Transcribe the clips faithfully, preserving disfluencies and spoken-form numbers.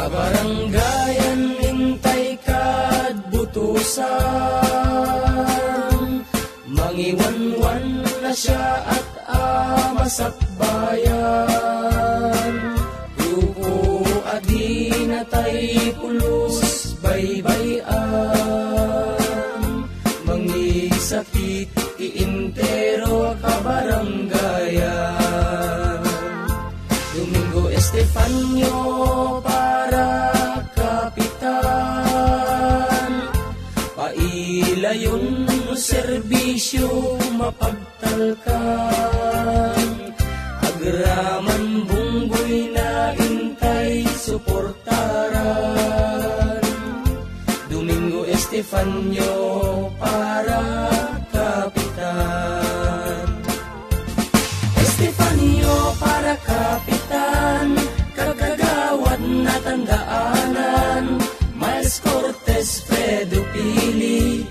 Baranggayan intay kad butusan, mangiwanwan na siya at a masakbayan. Tuko a di natay pulos baybay-an, mangisakit ti intero a kabaranggayan. Domingo Estefanio para kapitan, pailayon no serbisyo mapagtalkan, agraman bunggoy na intay suportaran. Domingo Estefanio para kapitan. Estefanio para kapitan, kagagawad na tandaanan, Miles Cortez, Fredo Pili,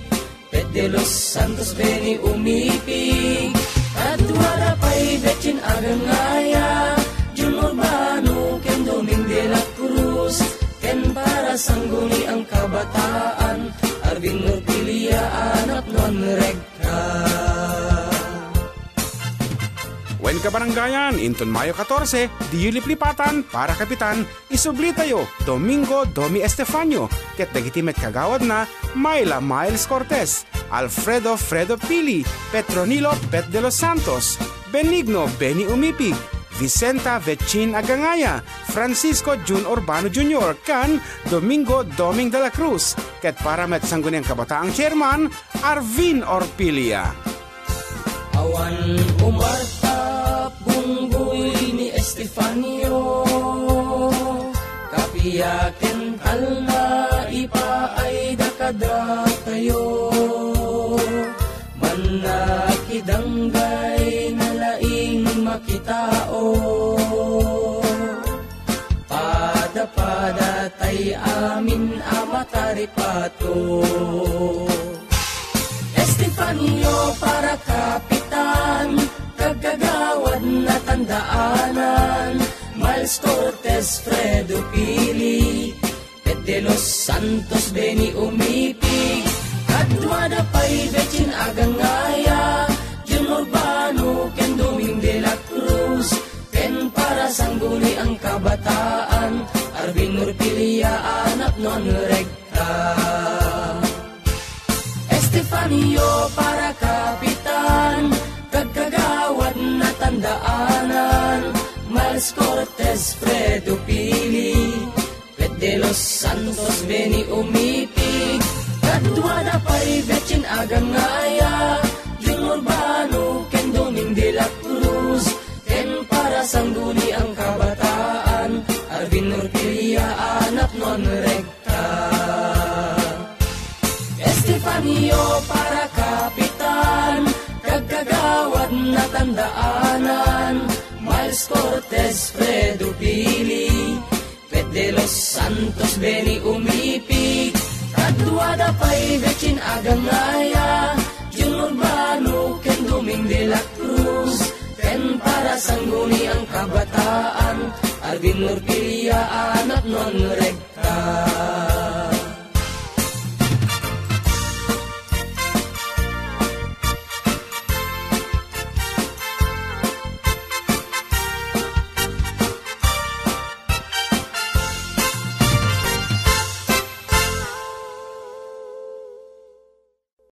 Pet de los Santos, Benny Umipig, kaduada pay Betchin Agangaya, Jun Urbano, ken Doming de la Cruz, ken para Sangguniang Kabataan, Arvin Ortilia, anak no Anreg. Wen kabaranggayan, inton Mayo katorse, diyo liplipatan para kapitan, isublitayo Domingo Domi Estefanio, ket dagiti met kagawadna, Myla Miles Cortez, Alfredo Fredo Pili, Petronilo Pet de los Santos, Benigno Benny Umipig, Vicenta Vechin Agangaya, Francisco Jun Urbano Junior, ken Domingo Doming de la Cruz, ket para met Sangguniang Kabataang Chairman, Arvin Orpilia. Awan umartap bunggoy ni Estefanio, kapiaken talna ipaayda kadatayo. Mannakidanggay na laing makitao, pada-pada tay amin a mataripato. Estefanio para kapitan, kagagawad na tandaanan, Miles Cortez, Fredo Pili, Pet de los Santos, Benny Umipig, kaduada pay Vechin Agangaya, Jun Urbano, ken Doming de la Cruz, ken para Sangguniang Kabataan, Arvin Orpilia, anak no Anreg. Estefanio para kapitan, kagagawad na tandaanan, Miles Cortez, Fredo Pili, Pet de los Santos, Benny Umipig, kaduada pay Vechin Agangaya, Jun Urbano, ken Doming de la Cruz, ken para Sangguniang Kabataan, Arvin Ortilia, anak no Anreg. Estefanio para kapitan, kagagawad na tandaanan, Miles Cortez, Fredo Pili, Pet de los Santos, Benny Umipig, kaduada pay Vechin Agangaya, Jun Urbano, ken Doming de la Cruz, ken para Sangguniang Kabataan, Arvin Ortilia, anak no Anreg.